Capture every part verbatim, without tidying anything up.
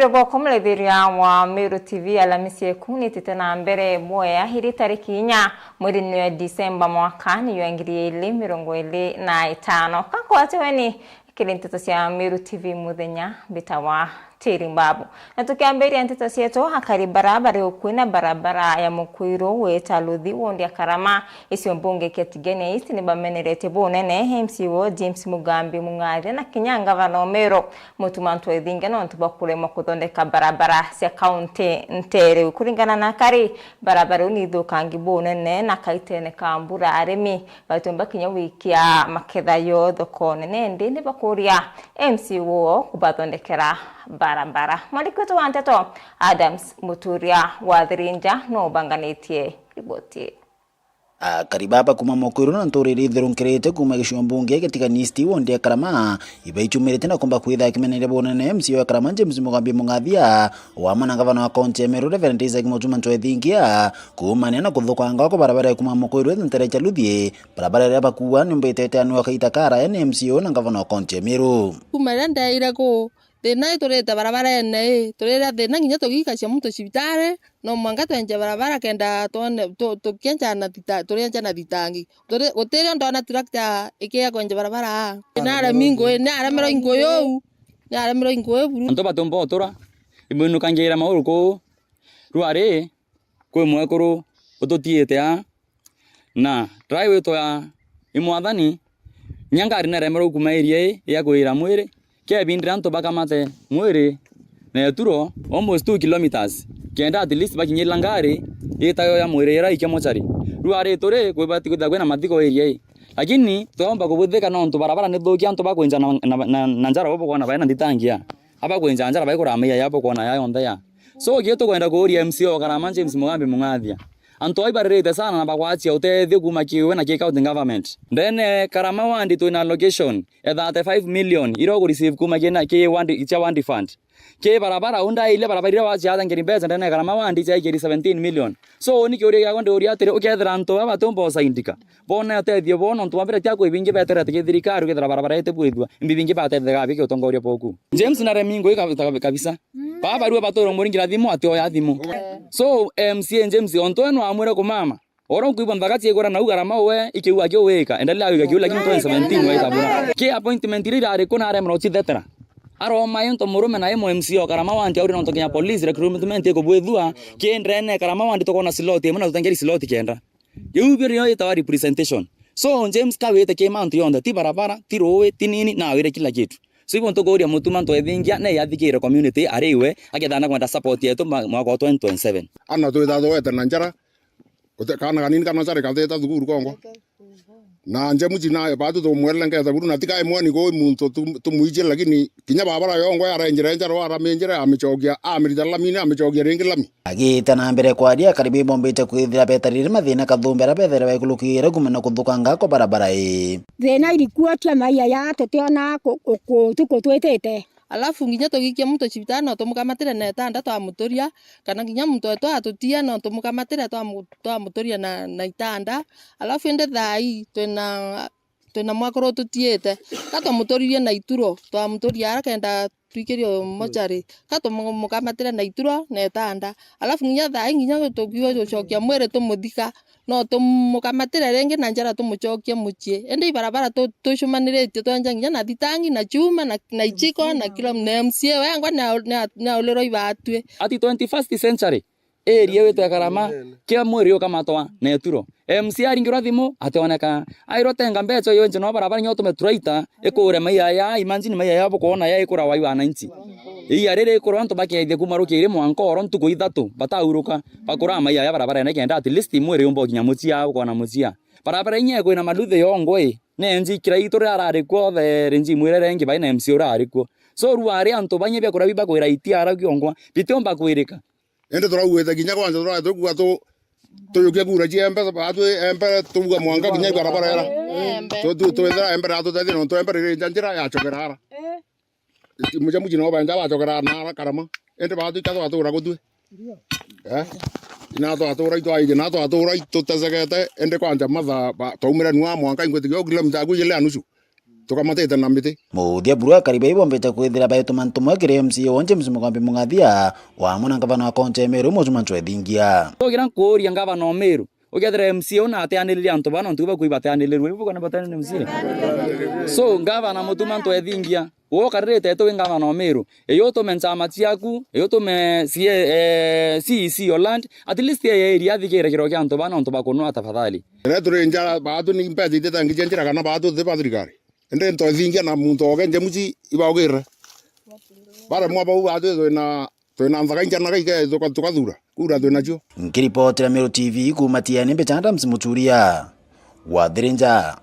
Bwako murithiria wa Meru T V, Alamisi eku nitite na mbere bwea iri tariki inya mweri ni wa Disemba mwaka ni wa ngiri igiri mirongo iri na itano. Kakwate weni kiri nteto cia Meru T V muthenya mbitawa Tiri Mbabu. Na tukiambiria nteto cietu, akari bara bari ukui na barabara ya Mukuiru gwita Luthi wondi ya Karama, icio mbunge kia Tigania East ni bamenerete bunene M C A wao James Mugambi Mung'athia na kinya ngavana Omero Mutuma Ntwethingia nontu bwa kuremwa kuthondeka barabara cia kaunti nteere. Kuringana na akari, barabara iu ni ithukangi bunene na kaitene ka mbura arimi batiumba kinya gwikia maketha yo thokone, nindi ni bakuria M C A wao kubathondekera barabara. Mwandiki wetu wa nteto Adams Muturia wa Thirinja no ubanganitie riboti. Akari baba kuma Mukuiru na nturiri ithirunkirite kuma gicigo mbunge gia Tigania East wondi ya Karama, ibaichumirite na kumba kwitha akimeneria bunene M C A wa Karama James Mugambi Mung'athia, wamwe na ngavana wa kaunti ya Meru Reverend Isaac Mutuma Ntwethingia, kuumania na kuthukanga kwa barabara ya kuma Mukuiru ithintera cia Luthi. Barabara iria bakuua ni mbitete anua kaita karaya ni M C A na ngavana wa kaunti ya Meru. Kuma riria ndeire ku, thina iturite barabarene ii, turira thina nginya tugikacia muntu cibitari, no mwanka twenje barabara kenda twone, tu-, tukienja na thita-, turienja na thitangi. Turi-, gutirio ndona tractor ikiya kwenja barabara aa. Naremi ngui, naremerwa ingui uu, naremerwa ingui buru. Antu batiumba utura, ibuinukangira mauru kuu. Rwari, kwi mwekuru ututiite aa, na ndrai witwa i mwathani, kinya ngari neremerwe kuma area ii ya kwira mwiri, kebindira antu bakamate mwiri na eturo almost two kilometres, kenda at least bakinyirira ngari itayo ya mwiri ira ikia mochari. Riu ari turi kwibati kwithirwa kwina mathigo area ii, lakini twomba kubuthika nontu barabara ni thuki, antu bakwinja na, na, na, na njara, ubu kwona baina nthitangia. Aba kwinja njara baikura maiya yabo kwona ya yonthe ya. So, kio tukwenda kuuria M C A o Karama James Mugambi Mung'athia. Antu ai baririte sana na bagwatia utethio kuma kiwe na ki county government. Ndene Karama ward twina allocation ya thirty-five million iria uku receive kuma kina ki ward, cia ward fund. Ki barabara, undailia barabara iria waciathangiri mbeca ndene Karama ward ciaikiri seventeen million. So, ni kiuria giakwa ndiuria atiri, ukethira antu baba batumba usaindika, bone utethio boo, nontu bwa mbere ti akwi bingi beterete githirikari, ukethira barabara iti bwithua, imbi bingi batethega biki utongoria boku. James naremi ngui kabi-, kabi-, kabisa. Baba barua batura umuringira thimu, atioya thimu. So, M C A James, ontu we nwamwire kumama, oro nkwigua nthaka ciigura nau Karama we, ikiuga kiu wika, endelea wika kiu, lakini twenty seventeen waitabura. Ki appointment iria irari ku naremera ucithetera. Aroma into murume na imo M C A o Karama ward auri nontu kinya police recruitment ikubwithua, ki ndene Karama ward tukona slot imwe na tutengeri slot kenda. Iu bio nio yitawa representation. So, James kawite ki mantu yonthe, ti barabara, ti ruui, ti nini, nawire kila kitu. So, ibo ntukuria Mutuma Ntwethingia, ne yathikire community, ari iwe, akethana kwenda support yetu ma-, mwaka wa twenty twenty-seven. Ana twitha twete na njara, ute-, kana kanini kana njara ikathita thukuru kongwa. Na James nawe batu tumwelele ngetha buru, na tikai mwani kuu muntu tu-, tumwijire, lakini kinya babara yongwa yarenjire njara, araminjire, amicokia, amirita lamini, amicokia ringi lami. Agiita na mbere kwaria, akari bibombite kwithira betarire mathina kathumbi aria bethaire baikulukire kuma na kuthukanga kwa barabara ii. Thina irikuo cia maiya ya tutiona ku-, ku-, ku-, tuku twitite. Alafu nginya tugikia muntu cibitari no tumukamatire na itanda twamuturia, kana nginya muntu wetu atutia no tumukamatire twamu-, twamuturia na, na itanda. Alafu indi thaa ii twina twina mwakuru ututiite, ka twamuturirie na ituro, twamuturia ara kenda twikirio mochari, ka tumukamatire na ituro na itanda. Alafu nginya thaa ii nginya tukiuga gucokia mwiri tumuthika, no tumukamatire ringi na njara tumucokie mucii. Indi ibarabara tu-, tucumaniritie twenja nginya na thitangi, na chuma, na, na ichiko, na kila, na M C A wengwa ni a-, ni a-, ni aulirwa ibatwi. Ati twenty-first century. Area witwa ya Karama, kila mwiri ukamatwa na eturo. M C A aringirwa thimu, ationeka. Airwa tenga mbeca iyo nje no barabara nyo tume turaita, ikure maiya ya, imagine maiya ya bukwona ya ikura wai wananchi. Iya riri ikura antu bakethia kuma rukiri mwanka oro ntuku ithatu, batauruka, bakura maiya ya barabara ene kenda at least mwiri umbo kinya mucia, bukwona mucia. Barabara inya kwina maluthe yongwe, ne nji kira itu rarari kuo, the rinji mwire rengi bai na M C A urari kuo. So, ruari antu banye bia kurabi bakwira itiara kiongwa, bitiomba kwirika. Indi turauite kinya kwanja turae tukuga tu-, tuyukia kura cia embe, batwi embe tuuga mwanka kinya ibarabara era. Embe. Tu-, tu-, twithira embe ratutethia nontu embe riri nja njira yacokera ara. Eh. Muja muji no benja bacokera na ara Karama. Indi batwika twatura gutwi. Eh? Ina twatura itwaiji, na twatura itutecegete, indi kwanja matha ba-, twaumire nua mwanka ingwitikia kilomita akwiji lea nusu. tukamatite na miti. Muthia buru akari bai bombite kwithira baituma ntumwa kiri M C A o James Mugambi Mungathia, o amwe na ngavana wa kaunti ya Meru, Mheshimiwa Ntwethingia. Tugira nkuuria ngavana o Meru, ukethira M C A u nateaniririe antu bana, nontu bakwigua bateanirirwe, ibuka ni bateaniririe M C A? So, ngavana mutuma Ntwethingia, we ukaririte tu wi ngavana o Meru, iyo utume nchama ciaku, iyo utume C A, eh, C E C o land, at least ye area athikire kiriro kia antu bana, nontu bakunwa tafadhali. Riria turi nja, baatu ni mbeca ititangi cia njira kana baatu ti ba thirikari. Indi Ntwethingia na muntu oge njemuci ibaugire. Baremwa bau baatu twina, twina nthaka injanaga ike tuka-, tukathura. Kura twinacio. Nkiripotera Meru T V kuuma Tiani, mbicha Adams Muturia wa Thirinja.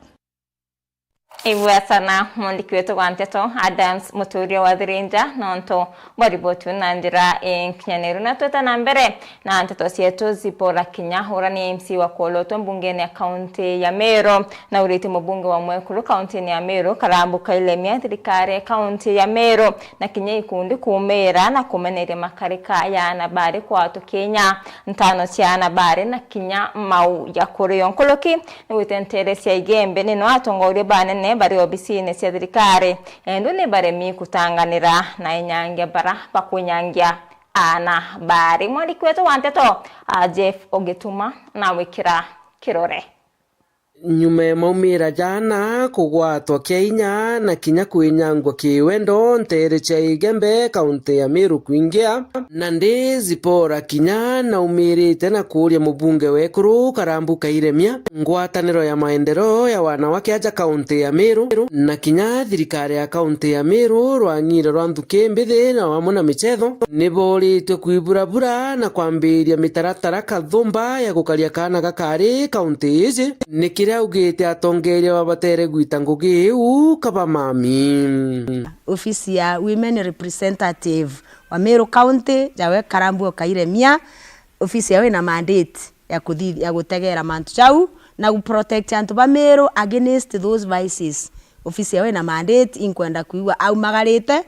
Igweta na mwandiki wetu wa nteto Adams Muturia wa Thirinja nontu bwa riboti na njira inkinyaniru. Na twete na mbere na nteto cietu, Zipporah Kinya, uria ni M C wa kuolotwe mbungene ya kaunti ya Meru, na urite mubunge wa mwekuru kauntini ya Meru, Karambu Kailemia, thirikari ya kaunti ya Meru, na kinya ikundi kuumira na kumeneria makarika ya anabari kwatwa kinya ntano cia anabari na kinya mau ya kurio. Nkuruki ni gwitenterecia Igembe, ni no atongoria banene bari obisine cia thirikari, endu ni baremi kutanganira na inyangia bara bakunyangia aana bari. Mwandiki wetu wa nteto, a, Jeff Ogituma, na wikira kirore. Nyuma ya maumira jana kugwatwa kia inya na kinya kwinyangwa kiwendo nteere cia Igembe, kaunti ya Meru kwingia, nandi Zipporah Kinya naumirite na kuuria mubunge wekuru Karambu Kairemia, ngwataniro ya maendeleo ya wanawake aja kaunti ya Meru, na kinya thirikari ya kaunti ya Meru, rwang'ire rwa nthuki mbithi na wamwe na michetho, ni booritwe kwiburabura na kwambiria mitaratara kathumba ya gukaria kaana gakari kaunti iji. Ni kiria augite atongeria babatere gwita ngugi iu kabamami. Ofisi ya Women Representative wa Meru County, jawe Karambu Okairemia, ofisi yao ina mandate ya kuthi-, ya gutegera mantu jau na gu protect antu ba Meru against those vices. Ofisi yao ina mandate, inkwenda kwigua aumagarite,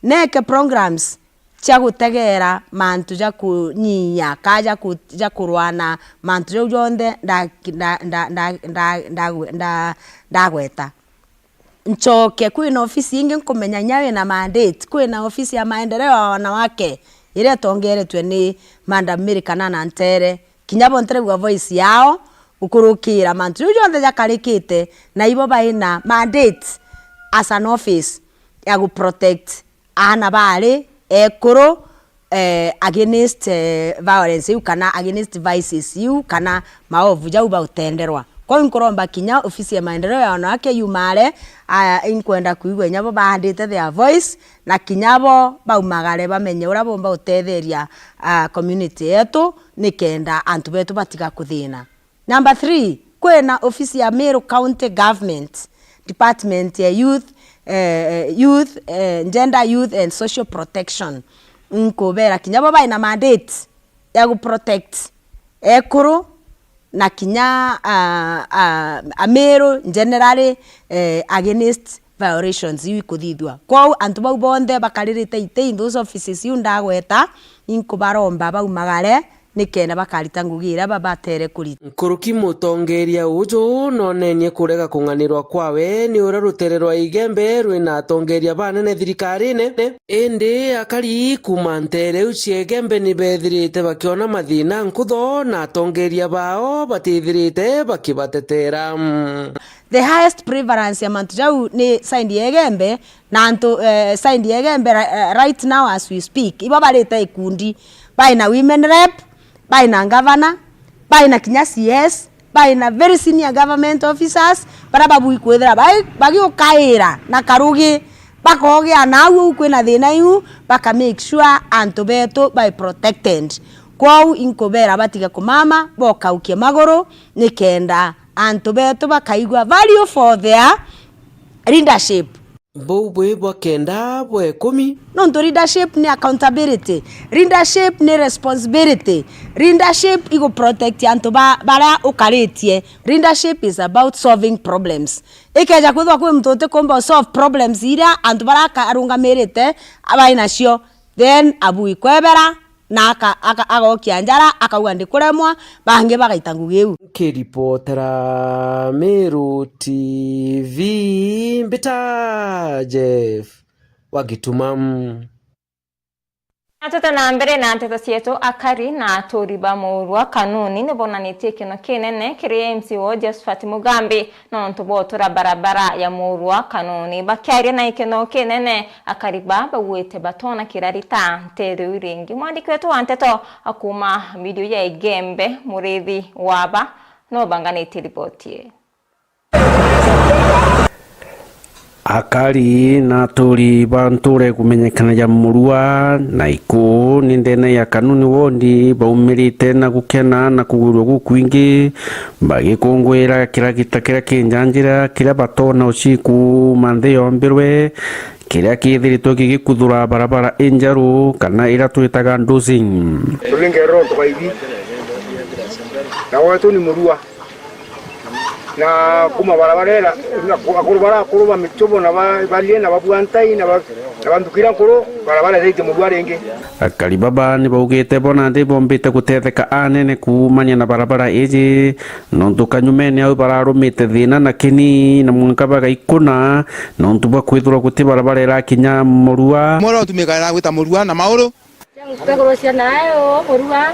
neke programs cia gutegera mantu ja kunyia, ka ja ku-, ja kurwana mantu jau jonthe nda-, nda-, nda-, nda-, nda-, ndagwe-, nda-, ndagweta. Nchoke, kwina ofisi ingi nkumenya inya wina mandate, kwina ofisi ya maendeleo ya wanawake iria itongeretwe ni Madam Mary Kanana Ntere. Kinya bo ntiregua voice yao gukurukira mantu jau jonthe jakarikite, na ibo baina mandate as an office ya gu protect aana bari ekuru, eh, against, eh, violence iu kana against vices iu kana maovu jau bautenderwa. Kwou nkuromba kinya ofisi ya maendeleo ya wanawake yumare, ah, inkwenda kwigua inya bo baandite their voice, na kinya bo baumagare bamenye uria bomba gutetheria, ah, community yetu, nikenda antu betu batiga kuthina. Number three, kwina ofisi ya Meru County Government, Department ya Youth, eh, Youth, eh, Gender, Youth and Social Protection. Nkubera kinya bo baina mandate ya gu protect ekuru na kinya, ah, ah, Ameru generally, eh, against violations iu ikuthithua. Kwou antu bau bonthe bakaririte iti in those offices iu ndagweta, inkubaromba baumagare, nikenda bakarita ngugi iria babatere kurita. Nkuruki mutongeria uju nonenie kurega kung'anirwa kwawe ni uria rutere rwa Igembe rwina atongeria banene thirikarine, indi akari kuuma ntere iu cia Igembe ni bethirite bakiona mathina nkutho na atongeria bao batithirite bakibatetera. The highest prevalence ya mantu jau ni side ya Igembe, na antu, eh, side ya Igembe ri-, eh, right now as we speak, ibo barite ikundi, baina women rep, baina governor, baina kinya C S, baina very senior government officers, baria babui kwithira bai-, bagiukaira na karugi, bakogia nau uu kwina thina iu, baka make sure antu betu bai protected. Kwou inkubera batige kumama, bokaukie maguru, nikenda antu betu bakaigua value for their leadership. Buu bwi bwa kenda bwa ikumi. Nontu leadership ni accountability, leadership ni responsibility, leadership igu protect antu ba-, baria ukaritie. Leadership is about solving problems. Ikeja kwithwa kwi muntu utikumba solve problems iria antu baria aka-, arungamirite bai nacio, then abui kwebera, na aka-, aka-, agokia njara, akauga ndikuremwa, bangi bagaita ngugi iu. Nkiripotera Meru T V, mbita Jeff wa Gituma. Na tute na mbere na nteto cietu, akari na aturi ba Murua Kanuni ni bonanitie kino kinene kiri M C A wao Josephat Mugambi nontu bwa utura barabara ya Murua Kanuni. Bakiaria na ikeno kinene, akari ba bauite batona kirarita nteere iu ringi. Mwandiki wetu wa nteto akuuma mirio ya Igembe, Murithi Waba, no banganitie riboti ii. Akari na aturi ba ntura ikumenyekana ya Murua na Iku ni ndene ya Kanuni wondi baumirite na gukena na kugwirua gukwingi, bagikunguira kiragita kiria kinjanjira kiria batona uciku manthi yombirwe, kiria kithiritwe gigikuthura barabara injeru kana iria twitaga dosing. Tulingerera untu baithi na wetu ni Murua. Na kuma barabara ira, na ku-, akuru bara akuru ba Michobo na ba, barie na ba Bwantai na ba, na ba Nthukira nkuru, barabara ithaitie Murua ringi. Akari baba ni baugite bo nandi bombite gutetheka anene kuumania na barabara iji, nontu kanyumene au bararumite thina na kini na mwanka bagaikuna, nontu bwa kwithirwa guti barabara irakinya Murua. Moro utumikaga gwita Murua na mauru. Tukakurusha nayo Murua,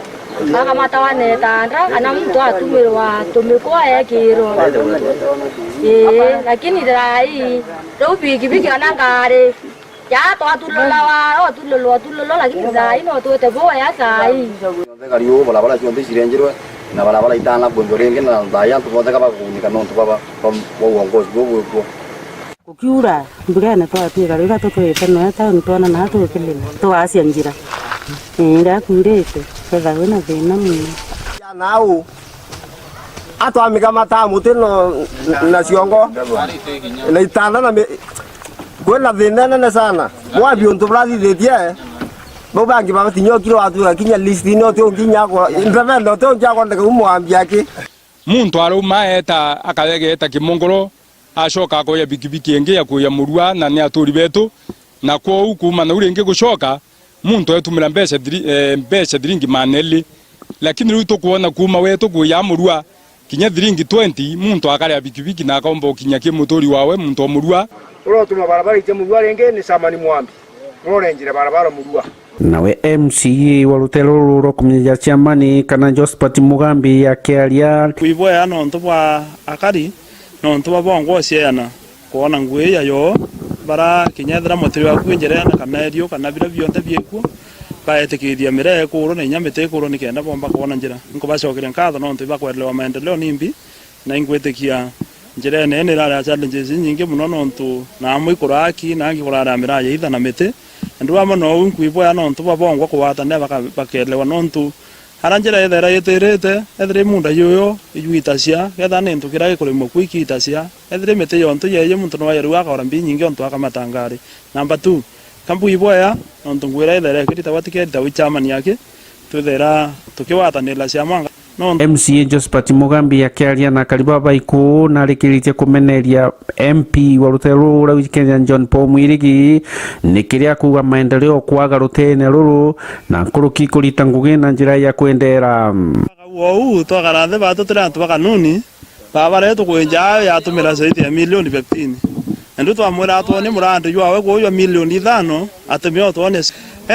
akamata wa netanda, kana muntu atumirwa tumikwa ekirwa. Ii, lakini thaa ii, riu bikibiki kana ngari, ya twatululawa, otululwa, otululwa, lakini thaa ii no twite boya thaa ii. Theka riu barabara cionthe cirenjirwe, na barabara itana kwendwa ringi, na thaa ii antu bonthe ka bakugunika nontu bwa, bwa, bwa uongozi buu bwikuo. Kukiura, mburene twatwika riria tutwite noe tauni, twona naa tukilima, tugacia njira. Ii, riria kuurite, kethagwa wina thina muno. Nau, atwamika matamuti no, na ciongo, na itanda na mi-, kwina thina inene sana. Mwambi untu burathithitie, bau bangi babatinyokire watwika kinya list-ini uti ungi inya akwa, ndabenda uti ungi akwandika umwambi aki. Muntu arauma eeta akaegeeta Kimunguru, acoka akoya bikibiki ingi ya kuuya Murua, na ni aturi betu, na kwou kuuma nau ringi gucoka, muntu etumira mbeca thiri-, eh, mbeca thiringi maana eri. Lakini riu tukwona kuuma wetu kuuya Murua, kinya thiringi twenty, muntu akaria bikibiki na akaumba ukinya ki muturi wawe, muntu o Murua. Urotuma barabara itia Murua ringi ni Samani Mwambi. Urorenjire barabara Murua. Nawe M C A wa rutere ruru rwa kumenyeria ciamani kana Josephat Mugambi akiaria. Kwibwea nontu bwa akari, nontu bwa bongwa ucieana, kwona ngui ya yoo, bara kinya ethira mutiri waku wi njirene kana erio kana biria bionthe biikuo, baetikithia miraa ikurwa na inya miti ikurwa nikenda bomba kwona njira. Nkubacokeria nkatho nontu ibakwerelewa maendeleo nimbi. Na ingwitikia njirene ii nirari na challenges inyingi mono, nontu na amwe ikuraa aki, na angi kuraria miraa ya itha na miti. Ndu amwe nou nkwibwea nontu bwa bongwa kugwatanira baka-, bakelewa, nontu ara njira ithaira itirite, ethira i munda yuyo ijwitacia, kethira ni ntuki iria ikurimwa ku ikiitacia, ethira i miti yontu yeeji muntu no aye riu akagura mbi inyingi ontu akamata ngari. Number two, ka mbwibwea, nontu ngwira ithaira ikiritagwa tikeritagwa i chairman aki, twithaira tukigwatanira ciama. M C A Josephat Mugambi akiaria na akari baba Iku narikiritie kumeneria M P wa rutere ruru rwa Kenya John Paul Mwirigi ni kiria akuuga maendeleo kwaga ruteene ruru na nkuruki kurita ngugi na njira ya kwendera. Ou twakara nthi batu turi antu ba Kanuni, barabara ii tukwinja ayo yatumira zaidi ya milioni fifteen. Ndu twamwira atwonie murandi jwawe kuu jwa milioni ithano, atumie otwonie.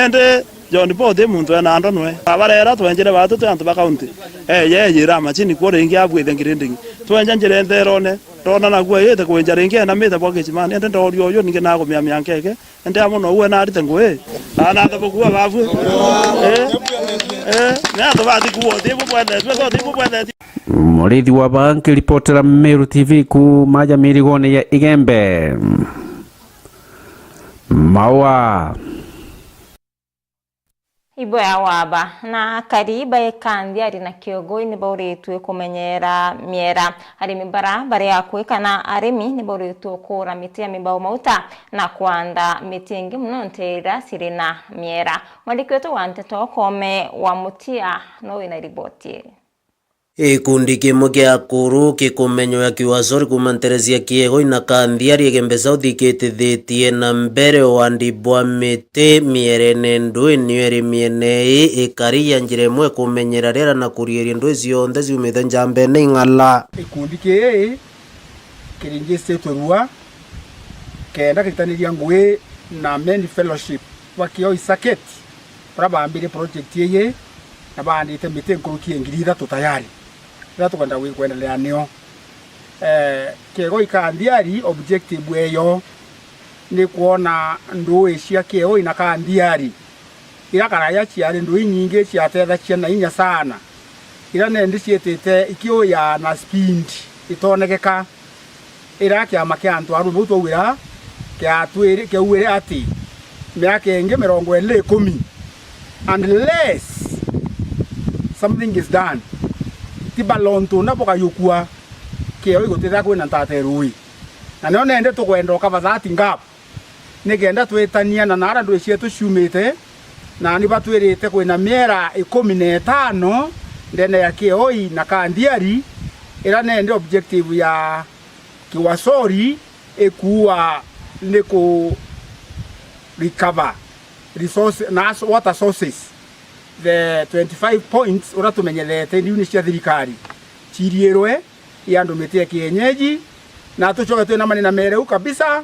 Indi John Paul ti muntu ena ndonwe. Barabara iria twenjire batu twi antu ba kaunti. Eye ejira macini kuo ringi abwithe ngirindingi. Twenja njira entherone, ndona naguo ite kwinja ringi enamite bwa gicimani. Indi ndooria uyu ningi nagumia mianka ike. Indi amo nou enarite ngui. Ana athe bukua babu. Eh? Eh? Ni antu bati kuo, ti bu bwethetue, to ti bu bwethetue. Murithi wa Banki ripotera Meru T V kuuma ja mirigone ya Igembe. Maua. Ibwea waba na akari baeka nthiari na kiogoi ni bauritue kumenyera miera. Arimi bara bari akui kana arimi ni bauritue kuura miti ya mibao mauta na kwanda miti ingi mono nteera ciri na miera. Mwandiki wetu wa nteto Kome wa Mutia no wina riboti ii. Gikundi kimwe kia akuru kikumenywa Kiwasori kuuma nteere cia Kiegoi na Kanthiari Igembe South ikitithitie na mbere uandi bwa miti mierene ndui, niyo iri miene ii ikari ya njira imwe kumenyera riera na kurieria ndui cionthe ciumite njambene ing'ala. Gikundi kii kiringicitwe rua kenda kiritaniria ngugi na Men Fellowship ba Kioi Circuit, baria baambirie project iji na baandite miti nkuruki ya ngiri ithatu tayari, iria tukwenda gwi-, kwendelea nio. Eh, Kiegoi Kanthiari, objective eyo ni kwona ndui cia Kiegoi na Kanthiari, iria karaya ciari ndui inyingi ciatethagia na inya sana, iria nendi ciitite ikiuya na speed itonekeka, iria kiama kia antu arume bau twaugira kiatwiri-, kiaugire ati miaka ingi mirongo iiri na ikumi, unless something is done, ti balontu na bukayukua Kiegoi gutithira kwina ntata ya rui. Na nio nende tukwenda ukaba that gap, nikenda twitania na nara ndui cietu ciumite, na ni batwirite kwina miera ikumi na itano ndene ya Kiegoi na Kanthiari, iria nende objective ya Kiwasori ikuua ni ku recover resource, na water sources, the twenty-five points uria tumenyerete ndiuni cia thirikari ciriirwe i andu miti ya kienyeji, na tucoke twinamane na mereu kabisa,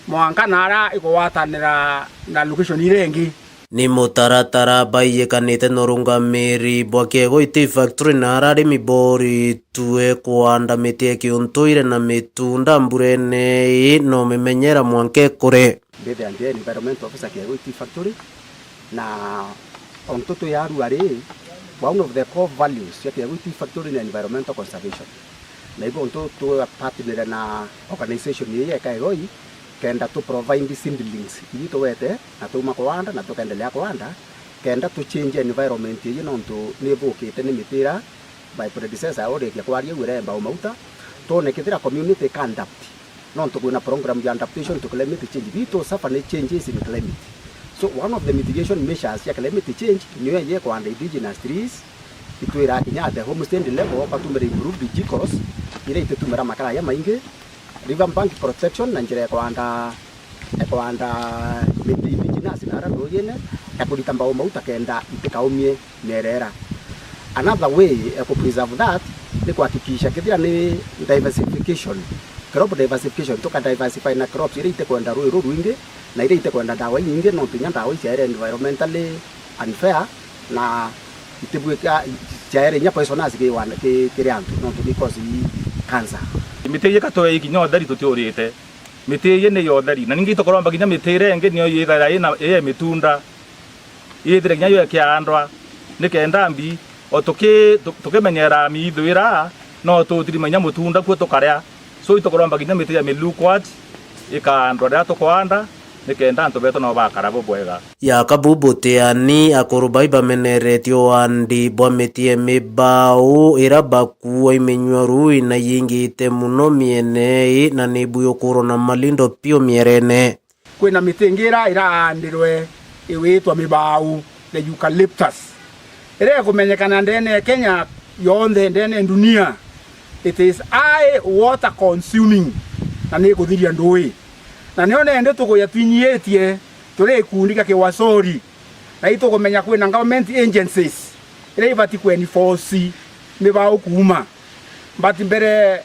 mwanka nara ikugwatanira na location iria ingi. Ni mutaratara baiyikanite na urungamiri bwa Kiegoi Tea Factory na ara arimi boritue kwanda miti ya kiuntuire na mitunda mburene ii no mimenyera mwanka ikure. Mbithe and Environment Officer Kiegoi Tea Factory, na ontu twi arua ri, one of the core values cia Kiegoi Tea Factory ni environmental conservation. Na ibu ontu twapartnere na organization ii ya Kiegoi, kenda tu provide seedlings iria tugwete na twauma kuanda na tukendelea kuanda, kenda tu change environment ii nontu ni ithukite ni miti iria my predecessor urikia kwaria au iremba o mauta, twone kethira community ika adapt. Nontu kwina program ya adaptation to climate change, bitu suffer ni changes in climate. So one of the mitigation measures ya climate change niyo iji kwanda indigenous trees, itwira kinya at the homestead level batumire improved jikos, iria ititumira makara ya maingi, river bank protection na njira ya kwanda, ya kwanda miti indigenous na ara ndujine, ya kurita mbao mauta kenda itikaumie mierera. Another way ya ku preserve that ni kuhakikisha kethira ni diversification, crop diversification, tuka diversify na crops iria itikwenda rui rurwingi na iria itikwenda ndawa inyingi, nontu inya ndawa ici ciaere environmentally unfair na itibwika, ciaere inya poisonous ki wan-, ki, kiri antu, nontu ni cause cancer. Miti iji ka twe ikinya utheri tutiurite. Miti iji ni ya utheri, na ningi itukuromba kinya miti iria ingi niyo yithira ina, ii mitunda, yithire kinya yo ikiandwa, nikenda mbi, o tuki-, tu-, tukimenyera miithu ira, no tutirima kinya mutunda kuo tukaria. So itukuromba kinya miti ya milukwat ikaandwa riria tukwanda, nikenda antu betu nao bakara bubwega. Ya kabu butiani, akuru bai bameneretie uandi bwa miti ya mibau ira bakuua iminyua rui na yingite muno miene ii, na nibu yukurwa na malindo piu mierene. Kwina miti ingi ira iraandirwe iwitwa mibau, the eucalyptus, iria ikumenyekana ndene ya Kenya yonthe, ndene ya dunia. It is high water consuming na ni ikuthiria ndui. Na nio nende tukuya twinyiitie turi gikundi kia Kiwasori, na itukumenya kwina government agencies iria ibati ku enforce mibau kuuma. But mbere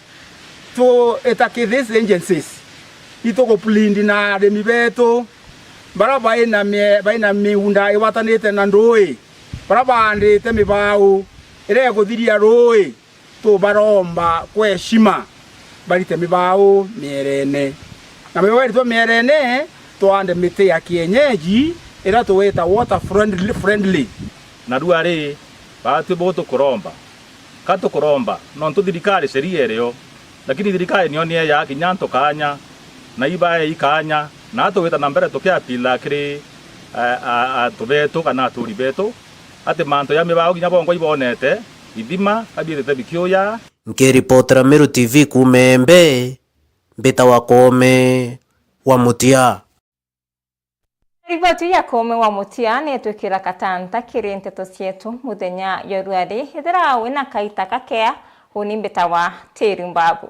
tu ita ki these agencies, ituku plead na arimi betu baria baina mie-, baina miunda igwatanite na ndui, baria baandite mibau iria ikuthiria rui, tubaromba kwa heshima barite mibau mierene. Na mibau iritwe mierene, twande miti ya kienyeji iria tugwita water friendly, friendly. Na riu ari, batwi bo tukuromba, ka tukuromba, nontu thirikari sheria irio, lakini thirikari niyo ni eejaga kinya antu kaanya, na ibaei kaanya, na tugwita na mbere tukiapila kiri, a, a, antu betu kana aturi betu, ati mantu ja mibau kinya bongwa ibonete, ithima ka biithite bikiuya. Nkiripotera Meru T V kuuma Embe, mbitawa Koome wa Mutia. Riboti ya Kome wa Mutia ni twikira katanta kiri nteto cietu muthenya ya ruari. Ithira wina kaita kakea, uni mbitawa Tiri Mbabu.